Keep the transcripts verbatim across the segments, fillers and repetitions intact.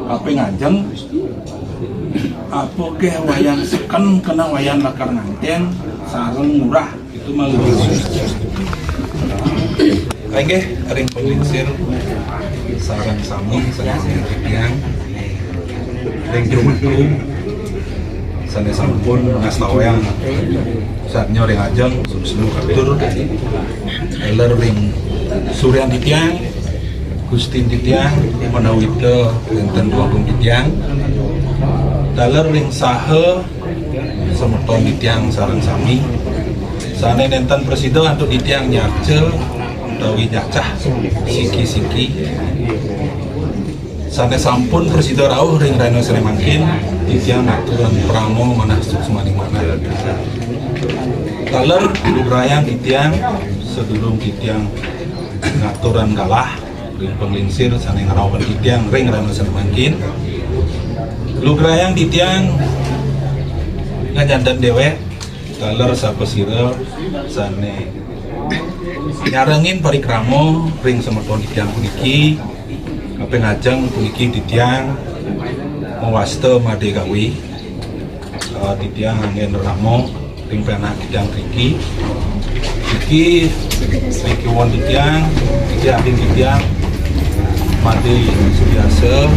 Kaping ajeng, apa ké Wayan seken kena Wayan lakar nganten sareng ngurah itu mah. Inggih, ring panglingsir sareng sami, sareng sami titiang ring jumatu sané sampun ngastawayang sareng ring ajeng, sumsum katur. Taler ring suryan titiang, gustin titiang, manawita wénten Déwagung titiang. Taler ring saha semeton titiang sareng sami sané nénten prasida antuk titiang nyarca utawi nyacah siki-siki. Sané sampun prasida rauh ring rahina sané mangkin, titiang ngaturang parama manah suksmaning manah. Taler lugrayang titiang, sadurung titiang ngaturang galah ring panglingsir sané ngrauhin titiang ring rahina sané mangkin. Lugrayang titiang nganyanten déwék, taler sapasira sané nyarengin parikrama ring semeton titiang puniki. Kaping ajeng puniki titiang mawasta madé gawé. Eh, titiang anggén rerama ring panak titiang riki. Riki, riki won titiang, riki adin titiang, madé subiasa.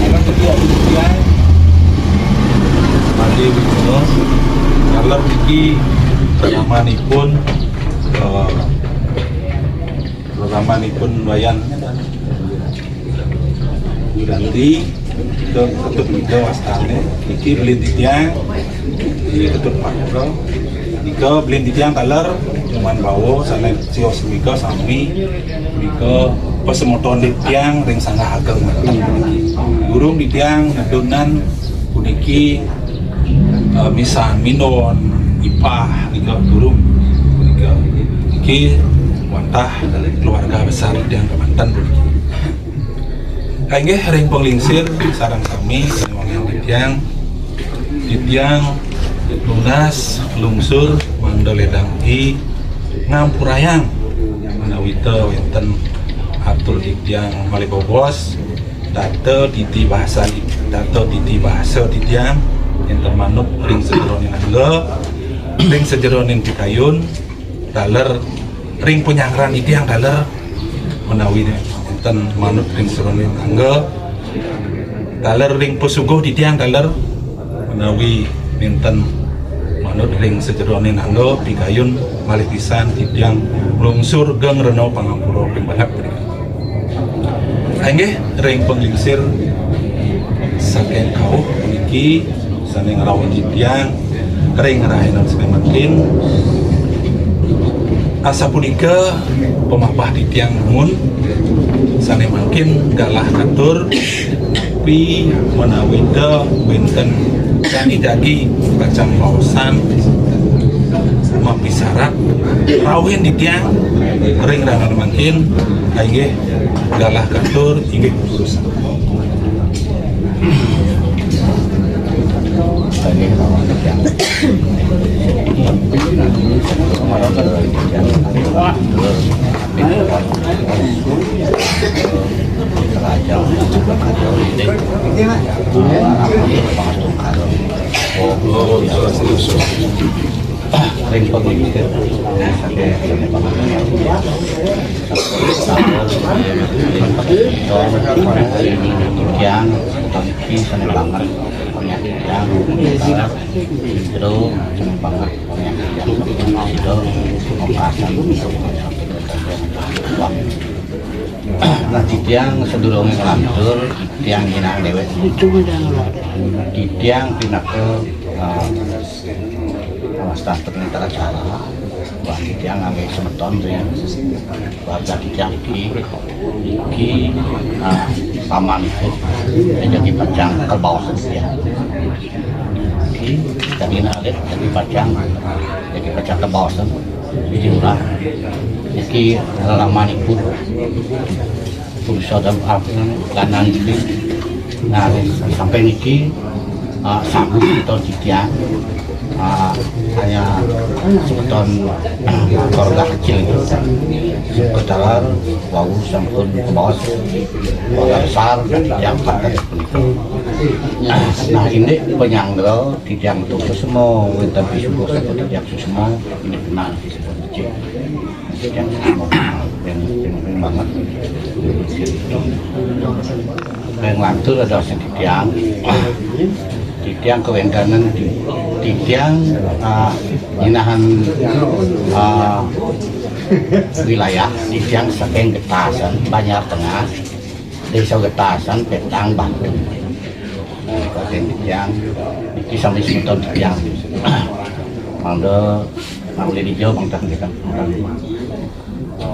Apa titiang, madé wicuna. Taler riki ramanipun, eh, ramanipun Wayan Wiranti, Ketut Miga wastané. Niki beli titiang, niki Ketut Patra. Nika beli titiang taler, cuman bawa sané sios nika sami, nika pasemeton titiang ring Sanggah Ageng. Durung titiang ngedunan puniki, eh, misan mindon, ipah, nika durung. Nika niki wantah keluarga besar titiang kemanten puniki. Inggih ring panglingsir sareng sami, ring wangian titiang, titiang nunas lungsur mangda ledang i ngampurayang menawita wénten atur titiang malih bobos, tata titi bahasa, tata titi bahasa titiang nénten manut ring sajeroning angga, ring sajeroning pikayun, taler ring panyangran titiang taler menawi nénten manut ring sajeroning angga, taler ring pasuguh titiang taler menawi nénten manut ring sajeroning angga pikayun, malih pisan titiang nglungsur geng rena pangampura ping banget. Inggih, ring panglingsir saking kauh puniki sané ngrauhin titiang ring rahina sané mangkin. Asapunika pamahbah titiang nunas sané mangkin galah katur, napi menawi da wénten jagi-jagi pacang baosan mapisarat rauhin titiang ring rahina mangkin. Inggih, galah katur, inggih putus. Ring pamikir, yang, yang banget penyakit yang, itu banget penyakit yang, itu, nah, titiang sadurungé nglantur, titiang nyinahang déwék. Titiang pinaka, eh, wastan penentara cara, wah, titiang nganggé semeton ring keluarga titiang iki, iki, eh, paman itu, jadi pacang kebaos ya. Iki, jadi alit, jadi pacang, jadi pacang kebaos. Jadi ulah, iki lelamanipun. Purusa dan apa namanya, lanang iki. Nah, sampai niki, ah, sampun kita titiang, Ah, hanya semeton keluarga kecil itu. Sekedar wau sampun kebaos keluarga besar dan yang padat begitu. Nah, ini penyangga titiang tu semua, tapi syukur saya titiang semua ini kenal di sebuah kecil. Yang yang yang banget. Yang lantur ada sing titiang. Titiang kawéntenan ti-, titiang, ah, nyinahan, ah, wilayah titiang saking Getasan, Banjar Tengah, Désa Getasan, Petang, Banten. Kabupaten titiang, niki sami semeton titiang. Mangga, mangga dijawab, mangga dijawab.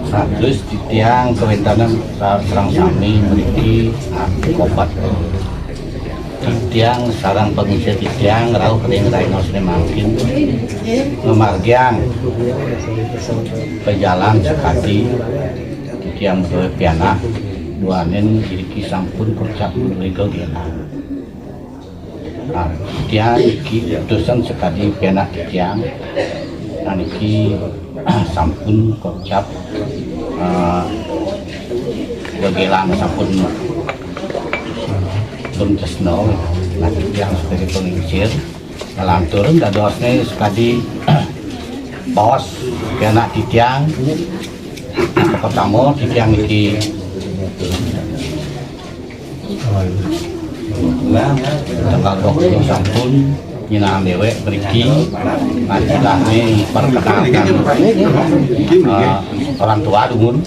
Satus titiang kawéntenan sa-, sareng sami mriki, ah, kobat. Titiang sareng panglingsir titiang rauh ring rahina sané mangkin ngamargiang pajalan sakadi titiang duaning pianak duaning iriki sampun kocap ring gegélan. Nah, titiang niki utusan sakadi pianak titiang. Nah, niki sampun kocap, eh, gegélan sampun pun tresna. Nah, titiang sakadi panglingsir. Nah, lantur dadosné sakadi baos pianak titiang. Nah, pertama titiang niki Tanggal dua puluh sampun nyinahang déwék mriki, nah, istilahné perkenalkan, eh, orang tua dumun.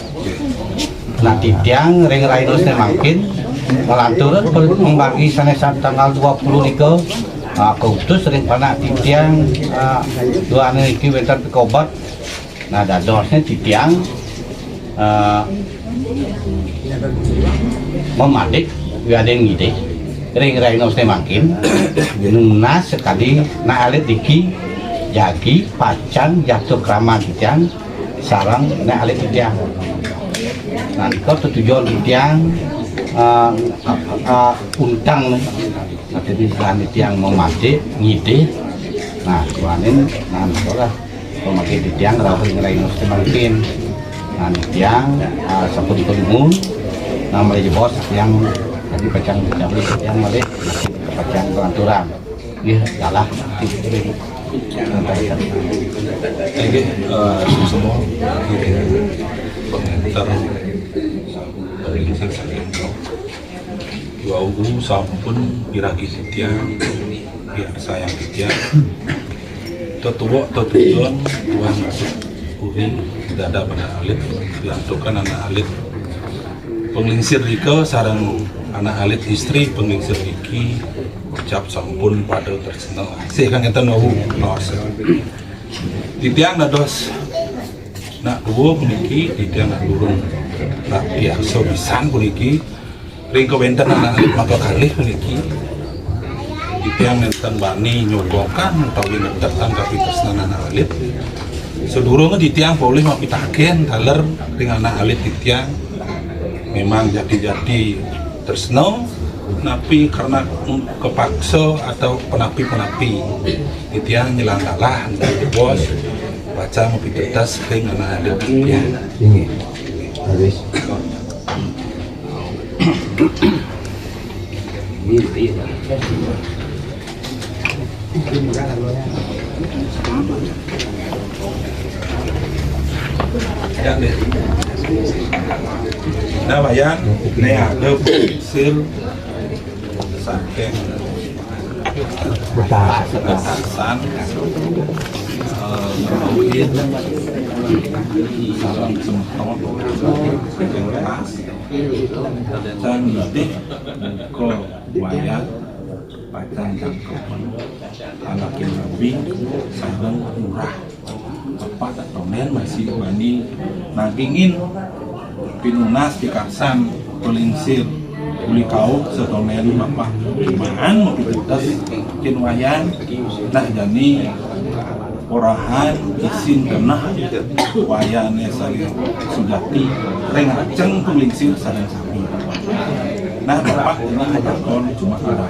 Nah, titiang ring rahina sané mangkin, malanturan per-, manggi sané sa-, tanggal dua puluh nika, ah, kautus ring panak titiang, ah, duaning niki wénten pikobet. Nah, dadosné titiang, eh, mamadik wiadin ngidih ring rahina sané mangkin, nunas sakadi anak alit niki jagi pacang jatuh krama titiang sareng anak alit titiang. Nah, nika tetujon titiang, eh, eh, untang nih. Nah, jadi selain titiang mamadik ngidih, nah, duaning, nah, nika lah. Pamangkin titiang rauh ring rahina sané mangkin. Nah, titiang, ah, sampun dumun. Nah, malih jebos titiang tadi pacang dicabut titiang malih pacang kalanturan. Nggih, salah. Inggih, eh, semua. Pengantar dari saking Wau sampun piragi titiang, piarsayang titiang. Tetuwuk tetujon tuan uri dada anak alit, diantukan anak alit. Panglingsir rika sareng anak alit istri panglingsir niki ucap sampun pada tresna. Sih kan ngéten wau nos. Titiang dados nak dua puniki, titiang nak durung nak biasa pisan puniki. Ring kawéntenan anak alit maka kalih puniki, titiang nénten bani nyogokan utawi ngedetang kapitresnan anak alit. Sadurunge titiang polih mapitaken taler ring anak alit titiang, memang jati-jati tresna, napi karena kepaksa atau penapi-penapi, titiang nyelang kalah, bos, pacang mapitetes ring anak alit titiang. Inggih. Habis. Ya, deh. Nah, Wayan, nih ada sir saking Betasan, eh, ngawin, salam semeton, yang pas, dan nitih, ko Wayan, pacang jangkauan, anakin lebih, sareng murah. Bapak tak tonden masih bani nagingin pinunas pikarsan pelingsir uli kauh setonden Bapak maan mapitetes kin Wayan nah jani orahan isin genah Wayane sari sujati ring raceng pelingsir sareng sami. Nah, Bapak ini matakon cuma ada.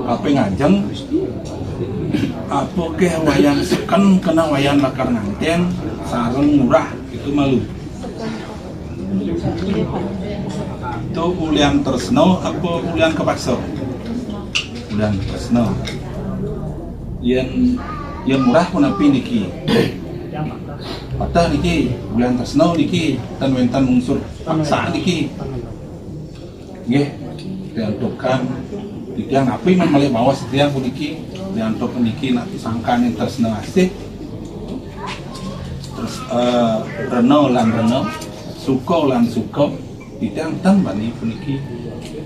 Kaping ajeng, apa ké wayan seken kena wayan lakar nganten sareng murah itu malu. Itu ulian tresna apa ulian kapaksa? Ulian tresna. Yén, yén murah punapi niki? Pateh niki, ulian tresna niki, ten wénten unsur paksa niki. Nggih, diantukan titiang napi men malih baos titiang puniki, diantuk puniki nak sangkaning tresna asih. Terus, eh, rena lan rena, suka lan suka, titiang ten bani puniki.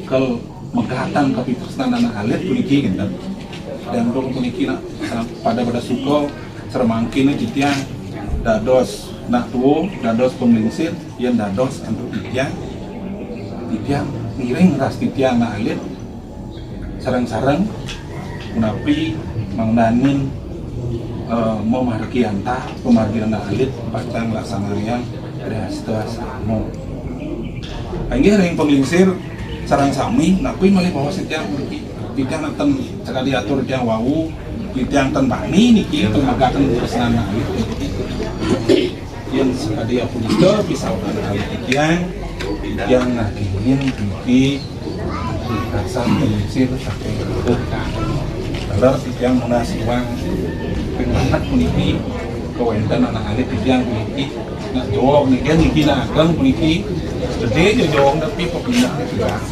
Kal megatang kapitresnan anak alit puniki kinten. Diantuk puniki nak pada-pada suka, sremangkina titiang dados nak tua, dados panglingsir, yén dados antuk titiang, titiang ngiring ras titiang nak alit, sareng-sareng punapi mangdanin, eh, mamargi antar, pamargi anak alit, pacang laksanayang grahasta asrama. Inggih ring panglingsir sareng sami, napi malih baos titiang puniki? Titiang nenten sakadi atur titiang wau, titiang ten bani niki, tumagaken tresnan alit. Yén sakadi apunika, pisautaken titiang, titiang nagingin puniki, rasa panglingsir saking taler titiang nunas iwang ping banget puniki, kawénten anak alit titiang puniki, nak jawab niki, niki nak ageng puniki, gedé ja jawab tapi pepindah titiang.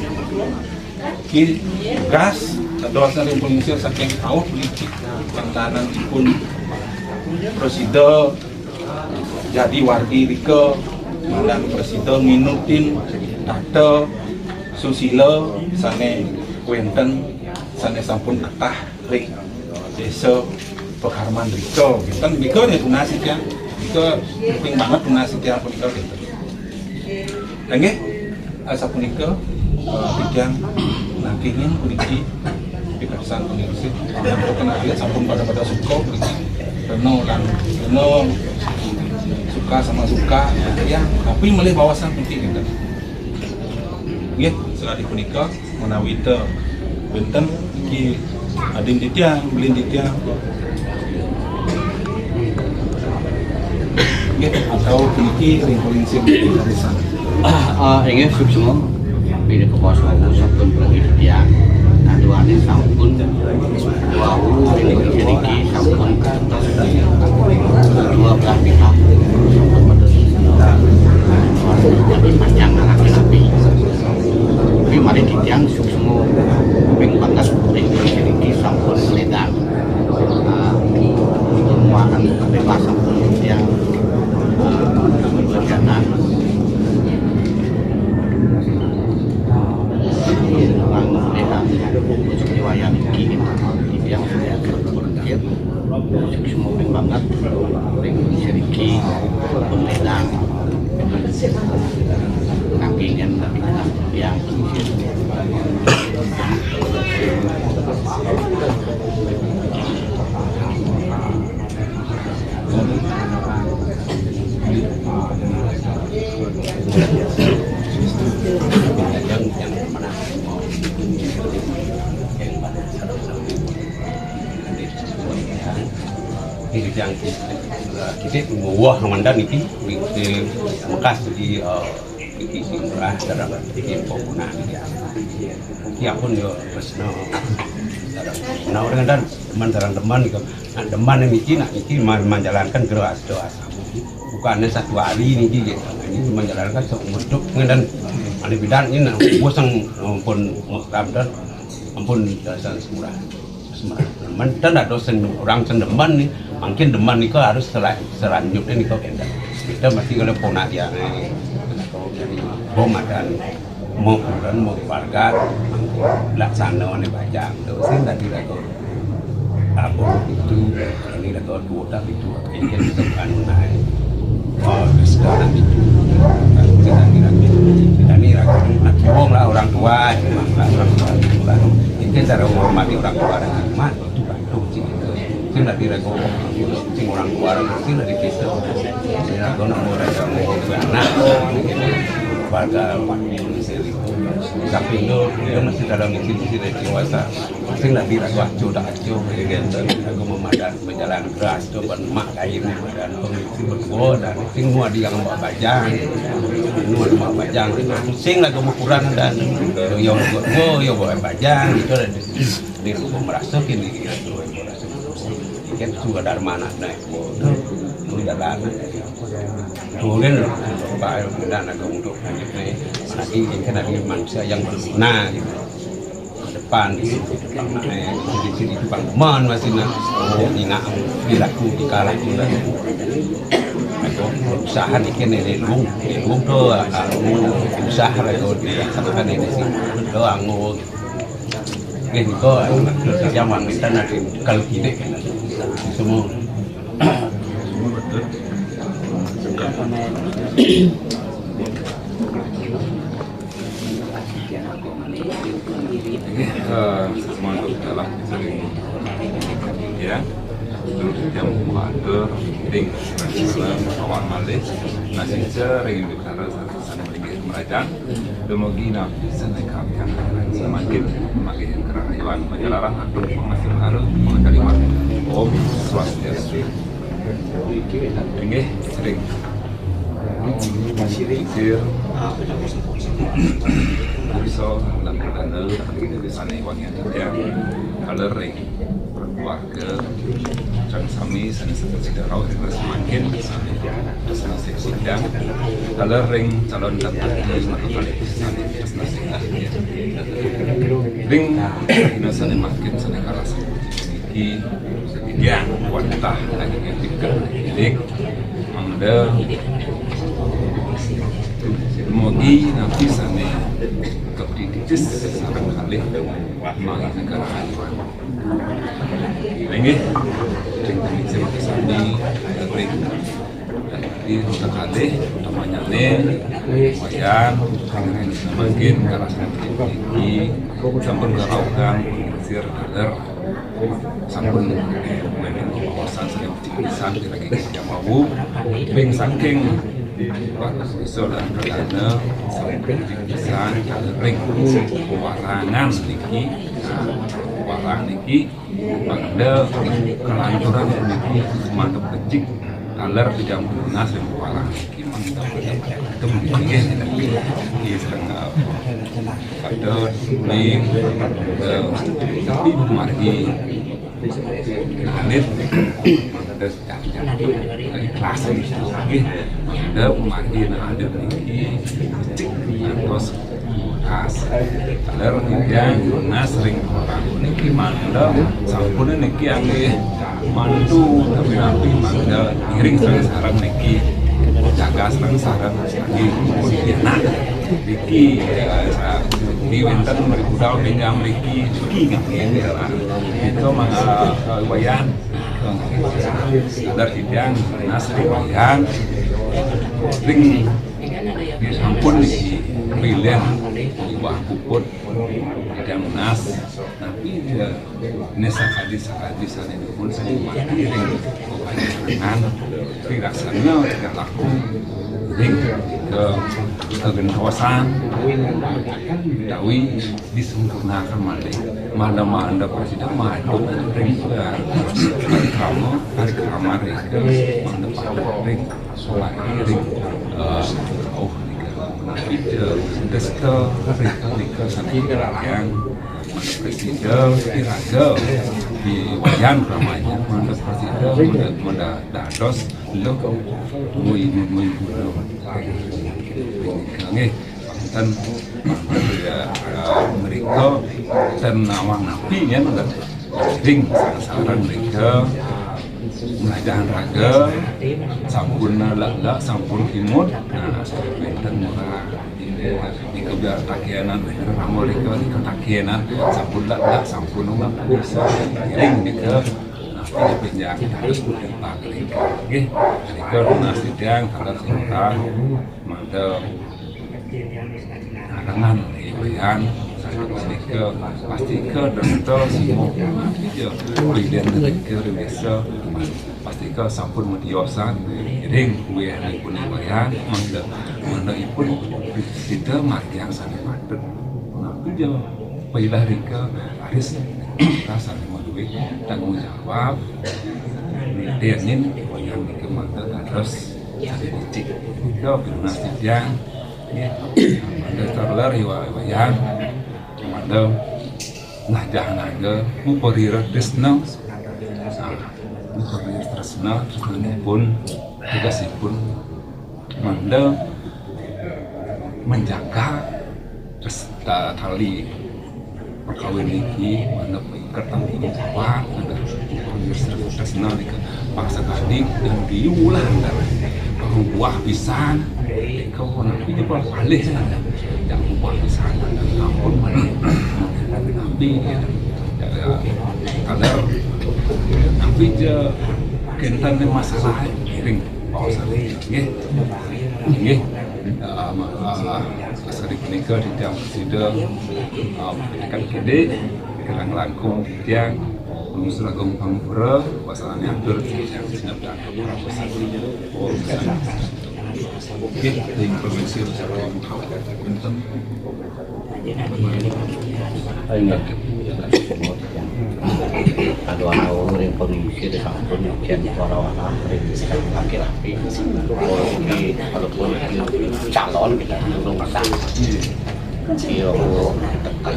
Ki gas, dados ring panglingsir saking pauh puniki, pangtananipun prasida jadi wargi rika, mangdaning prasida nginutin tata susila sané wénten, sané sampun ketah ring Désa Pakarman rika. Kinten nika nih tunas titiang. Nika penting banget tunas titiang punika kinten. Inggih, asapunika, eh, titiang nagingin puniki pikarsan panglingsir. Yang terkenal ya sampun pada-pada suka puniki. Rena lan rena, suka sama suka, ya, tapi malih baosan puniki kinten. Nggih, sakadi punika. Menawi ta wénten niki adin titiang, belin titiang. Nggih, atau puniki ring panglingsir niki karisan. Ah, ah, inggih suksma. Bilih kepos wau sampun pergi titiang. Nah, duaning sampun wau ring panglingsir niki sampun dua belas pihak. Sampun metu. Tapi panjang ngalaki napi. Tapi malih titiang suksma ping banget ring niki sampun ledang. Ah, muahan bebas sampun titiang berjalan. Orang ledang di wayah niki titiang sudah berpikir. Suksma ping banget ring siriki pun ledang. Nangkingan tapi yang Ini yang kita wah mandan iki, di Mekas di, eh, iki sing murah dalam iki pembunuhan iki. Iki ampun yo tresno. Nah, orang dan teman, sareng teman iki. Nah, teman yang iki, nah, iki ma-, menjalankan gero asdo asam. Bukannya satu hari niki gitu. Ini menjalankan seumur hidup ngeten. Ada bidang ini, nah, bosang ampun mukram dan ampun dasar semurah. Menten ada sing orang sing demen nih, mungkin demen niku harus sela-, selanjutnya niku kenten. Kita mesti kalau ponak ya, eh, bom ada, mau bulan, mau keluarga, laksana nih bajang. Terus sing tadi lagi, apa itu, ini lagi dua tak itu, mungkin itu anu naik. Oh, sekarang itu, kita kira-kira, kita ini lagi, nak bohong lah orang tua, orang tua, orang tua. Mungkin cara menghormati orang tua dan amat. Itu bantu sih. Sing dadi rego, sing orang tua, sing dadi kita. Sing aku nak mau rego, mau anak. Pada waktu ini saya ribut. Samping tu, dia mesti dalam misi-misi dari dewasa. Sing nabi ragu acuh tak acuh, ya kan? Aku memadan berjalan keras tu, ban mak kain ni, madan pemisi berdua, dan sing mua dia yang buat bajang. Mua dia buat bajang. Sing lagu ukuran dan yo buat, yo buat bajang, itu ada di rumah merasa kini, ikan suka dari mana naik, tu jalan. Kemudian, Pak, dan aku untuk lanjut ni, lagi, kan ada manusia yang berguna gitu. Ke depan di sini, di sini itu bangunan masih nak, oh, ingat, dilaku, dikalaku lah. Aku berusaha ni kan, ni lung, ni lung tu, aku usaha lah tu, di sana ni, di sini tu, aku, eh, ni kau, aku nak kerja, kita nak kalau kini kan, semua. Nggih, eh, semangat dalam sering, ya. Terus jam kuater, ting, kawan malih, nasi sering bicara, sana lagi merajang. Dumugi napi sané kamian semakin makin kerayuan, panyalaran atur pangasiharu pangkaliwat. Om Swastiastu. Inggih, sering. Sir. Bisa, dalam dana, sané wangian. Ya. Kalau ring. Keluarga, sang sami, sané sida rauh ring semakin, sané tresna sing sidang, taler ring calon daptar, sané tresna sing ring, dina sané makin, sané kalas niki, yang wantah lagi ngetik, mangda, mugi napi sané kapitis sareng kalih, mangda negara. Inggih, ring sami, ring di kota kalih, utamanya nih, Wayan, ring semakin, kalas niki, sampun karaukan, sir, daler, sampun, kawasan, saya pisan, lagi kerja mau, ring saking, Pak Iso dan Perdana, sampun pisan, ring, warangan niki, nah, warang niki, Mangda kalanturan puniki mantep becik, taler tigang tunas ring pawalang niki mangda tem nggih, nggih, sareng, eh, pada ning, eh, tapi margi alit, mangda ikhlas nggih. Mangda margi alit niki becik ngantos Taler tigang tunas ring orang niki mangda sampun niki anggih mantu tapi napi mangda ngiring sareng-sareng niki jaga sareng-sareng niki. Nah, niki, eh, di wénten mriki budal pinjam niki, niki nggih. Itu mangga, eh, Wayan. Taler tigang tunas ring Wayan. Ring Nggih, sampun niki pilihan iwah puput tigang tunas. Tapi, eh, né sakadi-sakadi sané dipun sané mati ring papanjenengan, ring raksana tigang laku, ring ke-, kegentosan, utawi disampurnakan malih. Mangda-mangda prasida maju ring, eh, parikrama, parikrama ring, mangda ring Suwati ring, eh, rauh nika. Napi ja gesta rika nika sané yang prasida iraga di Wayan pramanya, mangda prasida mangda, mangda dados luh mui, mui guru. Nggih, wonten, eh, mrika ten nawang napi nggih, mangda ring sareng-sareng mrika. Melajahan raga, sampun lak-lak, sampun imut. Nah, wénten murah. Nika biar takénan, wénten rama nika, nika takénan, sampun lak-lak, sampun bisa. Ngiring nika. Nah, pinjak-pinjak, harus putar balik. Nggih, nika lunas sidang, kalau sing murah, mantep. Arangan, ibayan, sané nika, pastika, dresta, semua, napi ja, pilihan nika, ring désa, pastika, sampun matiosan, ring kuih, ring kuning, ibayan, mangda, mangda ipun, sida, margiang sané patut. Yo, pailah rika harus rasa madué tanggung jawab. Nitinin wayang niki mangda dados sadik-sadik. Yo, pinunas titiang. Nggih. Mangda taler iwa-, wayang. Mangda ngajah naga muparira tresna. Nah, muparira tresna, tresnanipun, tegesipun mangda menjaga tes-, ta-, tali perkawin niki, mangda paiket tali kuat, mangda tresna nika paksa tadi dan diulah antara buah pisan, nika napi jebal palih, yang buah pisan, ampun, mangda napi, ya, ya, kadar, napi ja kenten masalah, ring, nggih. Nggih. Ah, ma-, ah, sapunika titiang prasida, ah, akan kidik, kirang langkung titiang, lungsur agung pangapura, wasanané atur titiang sinebdak. Om Santi. Nggih, ring permisi, wénten. Inggih. Aduh, ana ring pengisi di sampun jen para anak ring laki-laki. Iki walaupun iki calon kita durung sah. Iya, Bu, tekan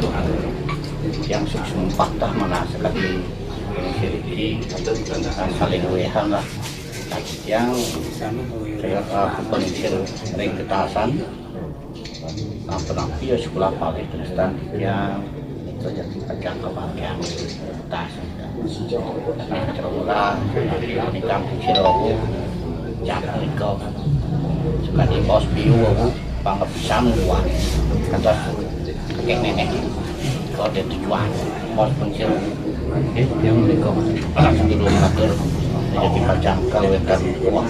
yang sukses patah mana sekali pengisi iki saling wehan lah. Yang saya, eh, pengisi ring ketasan. Nah, tetapi ya sekolah paling Kristen ya itu jadi pecah kebagian tas. Nah, terus lah, nikah kecil aku, jak nikah. Sekali bos biu aku, pangepisan buat. Kata kakek nenek, kalau ada tujuan, bos pensil. Eh, yang nikah. Dulu ngatur, jadi pacang kawetan. Wah,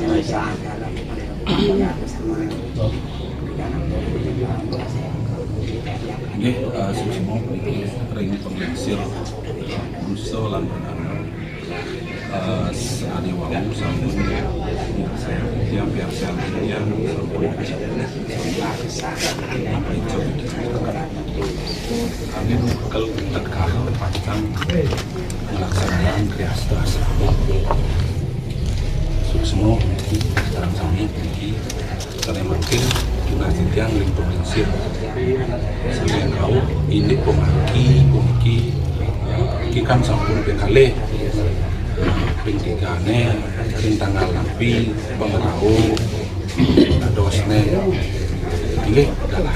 Nggih, eh, suksma puniki ring panglingsir, eh, Purusa lan Pradana. Eh, sakadi wau sampun, ya, saya, ya, biasa, ya, sampun. Apa itu? Amin. Kalau tatkala pacang nglaksanayang kriasta sami. Suksma niki, sareng sami niki, sareng mangkin tunas titiang ring panglingsir. Sareng rauh indik pamargi puniki, eh, niki kan sampun ping kalih. Ping tigané, ring tanggal napi, pangrauh, dadosné. Inggih, dalah.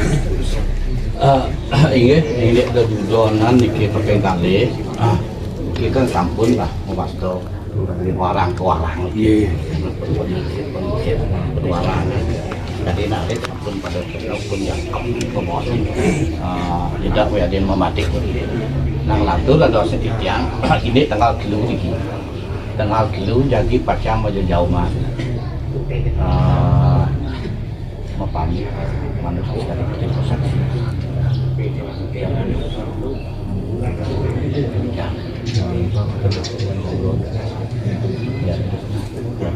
Ah, inggih, inggih, dedudonan niki pepeng kalih. Ah, niki kan sampun lah, mawasta warang ke warang. Nggih. Warang. Jadi, narik sampun pada pun yang pemos. Ah, tidak ya, dia mematik. Nang lantur ada sedikit yang ini tanggal telu niki. Tanggal telu jagi pacang aja jauh, Mas. Ah, mapamit, manut sekali kita proses. Ya. Ya.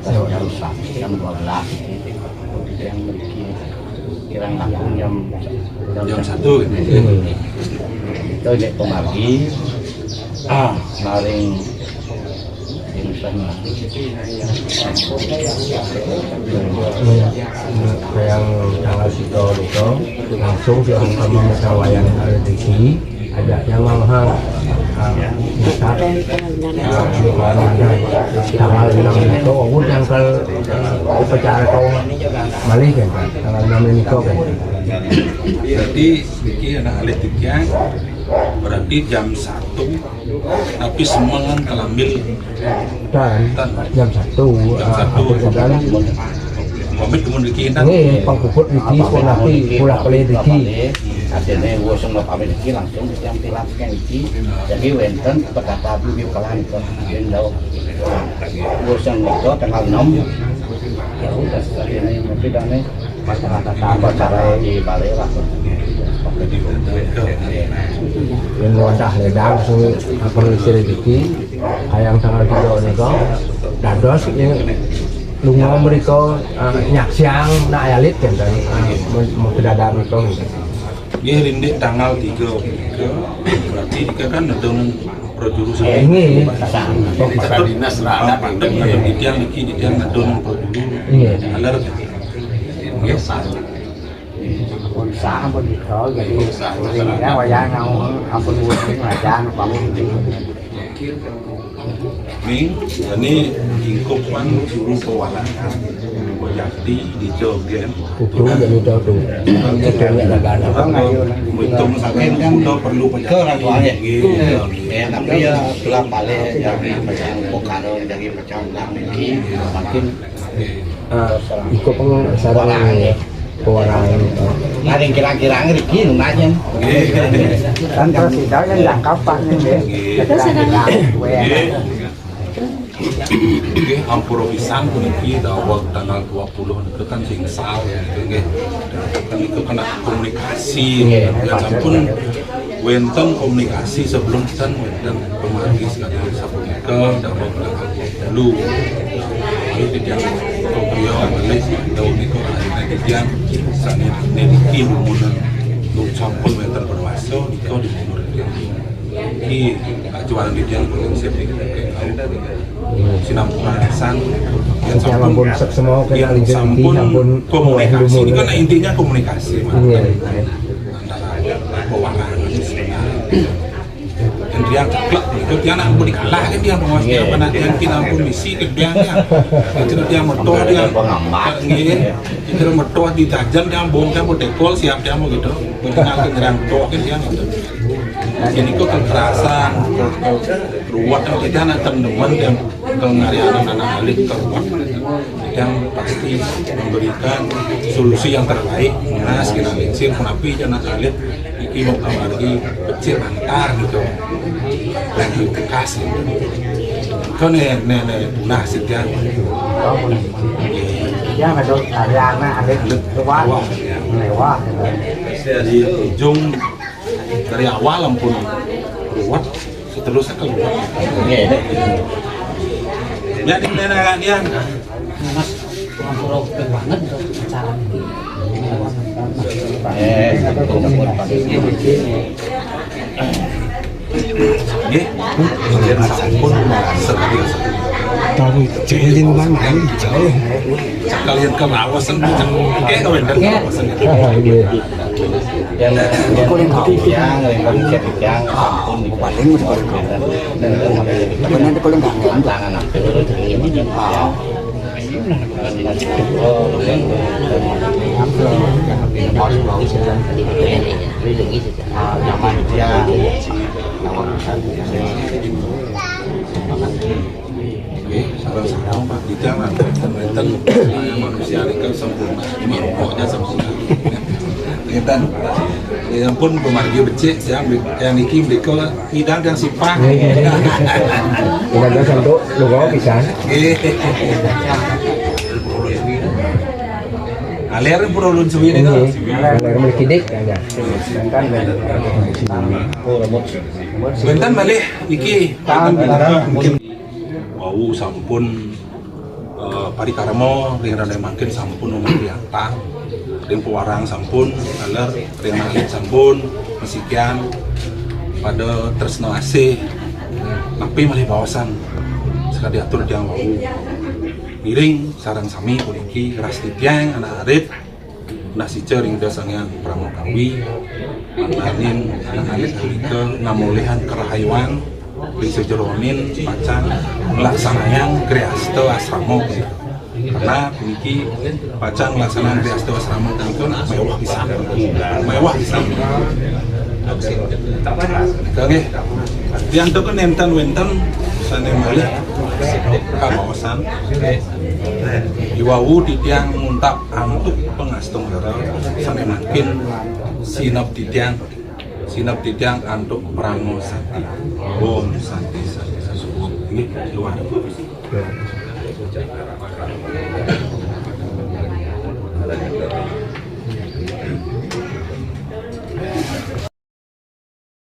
Ya, jam satu, jam dua belas. Yang memiliki kirang langkung jam, jam satu. Itu nek pamargi, ah, naring Yang tanggal sida nika langsung diantar memegang wayang rezeki, ajaknya manghang, ah, nyetak, ah, tanggal enam itu, aku nyangkal, ah, upacara kau malih kan, tanggal enam ini kau kan. Jadi, niki anak alih tiga, berarti jam satu. Tapi semengan kalambil. Dan jam satu, jam ah, satu. Apa sedang? Pamit kemun niki, Intan. Nggih, pangkuput niki, pun nanti pulang balik niki. Artinya, gua semua pamit niki langsung yang tilang sekian niki. Jadi, wénten perkata beliau kalah itu. Wénten. Gua semua itu tanggal enam. Ya udah, sekali ini, mungkin aneh. Apa cara di balai lah. Yen wadah ledang sing perlu selidiki, kayang tanggal tiga nika, dados yen lunga mriko, eh, nyaksiang nak alit kan, eh, men-, men-, kedadak mriko. Nggih, rindik tanggal tiga, tiga. Berarti tiga kan nedun prajuru. Nggih. Tetep dinas lah, ada pandem, ada titiang niki, titiang nedun prajuru. Nggih. Aler. Nggih. Ampun sah, ampun iso, jadi wayah ngau, ampun wuring, wayah ngau. Ning, ini ingkup pan juru pewarangan. Wayah di, di jogen. Kudu jadi tahu tu. Kudu ya, dagang. Hitung saking kuda perlu pejabat. Nggih. Eh, tapi ya, tulang balik, jadi macam Bung Karno, jadi macam Bung Karno ini, makin, eh, ikut peng-, sarang ini, pewarangan. Ada yang kira-kira ngerti, lumayan. Kan terus tidak yang jangkau Pak ini, nggih. Nggih. Kira-kira, weh. Nggih. Nggih, ampura pisan puniki daweg tanggal dua puluh niku kan sing sal ya, nggih. Kan niku kena komunikasi. Nggih. Ya, sampun wenten komunikasi sebelum ten wenten pemargi sekalian sapunika daweg tanggal dua puluh. Ayo titiang kopriyo malih daweg niku akhirnya titiang sane niki lumunan. Sampun wenten permaso nika dimundur titiang. Iki ajuan titiang paling sering sinampunan pisan. Yen sampun, sampun komunikasi, kan intinya komunikasi, Mas. Iya. Antara pewarangan sebenarnya. Dan dia ceplok, itu dia nak pun dikalah kan dia penguasa dia pernah dia kita pun misi ke dia ya. Itu dia motor dia. Nggih. Itu motor di jajan dia bong dia mau dekol siap dia mau gitu. Benar ke nyerang tok kan dia gitu. Jadi kok kekerasan, kok, kok ruwet, kita nak teman-teman yang kalau ngari anak-anak alit keluar, yang pasti memberikan solusi yang terbaik. Mas kena lingsir, kenapa anak alit iki mau kamar lagi kecil antar gitu. Lagi bekas gitu. Kau nih, nih, nih, punah sih dia. Yang ada hari anak alit keluar, mewah. Dari ujung, dari awal ampun ruwet, seterusnya keluar. Nggih. Ya, di mana kan dia? Mas, ampura banget acara ini. Eh, nggih, sampun sekali. Tahu, jadi mana ini jauh. Sekalian ke Lawas, kan? Eh, ke Wendel, Lawas, kan? Nggih. Yang kuling kau. Yang, yang, yang, yang, sampun. Paling udah paling kau. Benar kuling kau. Tangan aku. Ah. Ah, nyaman dia. Nggih, sareng-sareng, Pak. Kita, Pak. Wenten, manusia nika sempurna. Ini rokoknya sempurna. Ngeten. Ya ampun, pemargi becik, saya ambil yang niki mriko ngidang yang simpang. Udah ada santuk, lu bawa pisan. Nggih. Aler pura ulun suwi nika. Nggih. Aler mriki dik, ya. Wenten malih niki. Wau sampun, eh, parikrama ring rane mangkin sampun umatiantang, ring pewarang sampun, aler ring mangkin sampun, masikian pada tresna asih, napi malih baosan sakadi atur tiang wau. Ngiring sareng sami puniki ras titiang anak arit. Nah, sica ring Ida Sang Hyang Parama Kawi, mangdaning anak alit punika ngamolihang karahayuan ring sajeroning pacang nglaksanayang griasta asrama punika. Karena puniki pacang nglaksanayang griasta asrama punika mewah pisan. Mewah pisan. Nggih. Tiang teka nenten wenten sane malih kabaosan. Iwau titiang nguntak antuk pangastungkara sane mangkin sineb titiang, sineb titiang antuk parama santi. Om santi, santi, santi. Nggih, luar.